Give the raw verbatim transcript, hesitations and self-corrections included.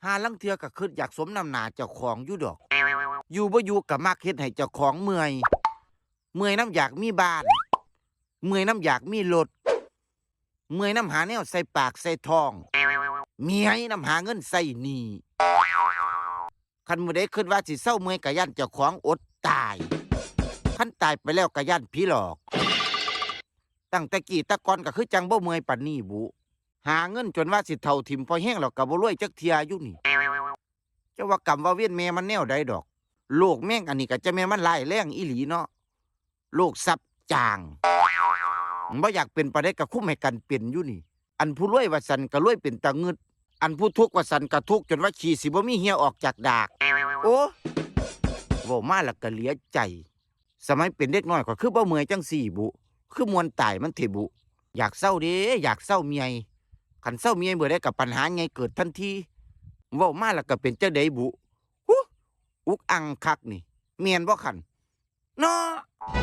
ห่าลางเทื่อก็คิดอยากสมน้ำหน้าเจ้าของอยู่ดอก อยู่บ่อยู่ก็มักเฮ็ดให้เจ้าของเมื่อย เมื่อยนำอยากมีบ้าน เมื่อยนำอยากมีรถ เมื่อยนำหาแนวใส่ปากใส่ท้อง เมื่อยนำหาเงินใส่หนี้ คันมื้อใดคิดว่าสิเซาเมื่อยก็ย้านเจ้าของอดตาย คันตายไปแล้วก็ย้านผีหลอก ตั้งแต่กี้แต่ก่อนก็คือจั่งบ่เมื่อยปานนี้บุ หาเงินจนว่าสิเฒ่าถิ่มพอแฮงแล้วก็บ่รวยจักเทื่ออยู่นี่ จะว่ากรรมว่าเวรแม่มันแนวใดดอก โรคแมงอันนี้ก็จะแม่นมันร้ายแรงอีหลีเนาะ โรคซับจาง บ่อยากเป็นปานใดก็คุมให้กันเป็นอยู่นี่ อันผู้รวยว่าซั่นก็รวยเป็นตาเงือด อันผู้ทุกข์ว่าซั่นก็ทุกข์จนว่าขี้สิบ่มีเหี่ยออกจากดาก โอ้ เว้ามาแล้วก็เหลือใจ สมัยเป็นเด็กน้อยข้อยคือบ่เมื่อยจั่งซี้บุ คือม่วนตายมันเถาะบุ อยากเซาเด้ อยากเซาเมื่อย คันเซาเมื่อยเมื่อใดก็ปัญหาใหญ่เกิดทันที เว้ามาแล้วก็เป็นจั่งใดบุ หุ อุกอังคักนี่ แม่นบ่คัน เนาะ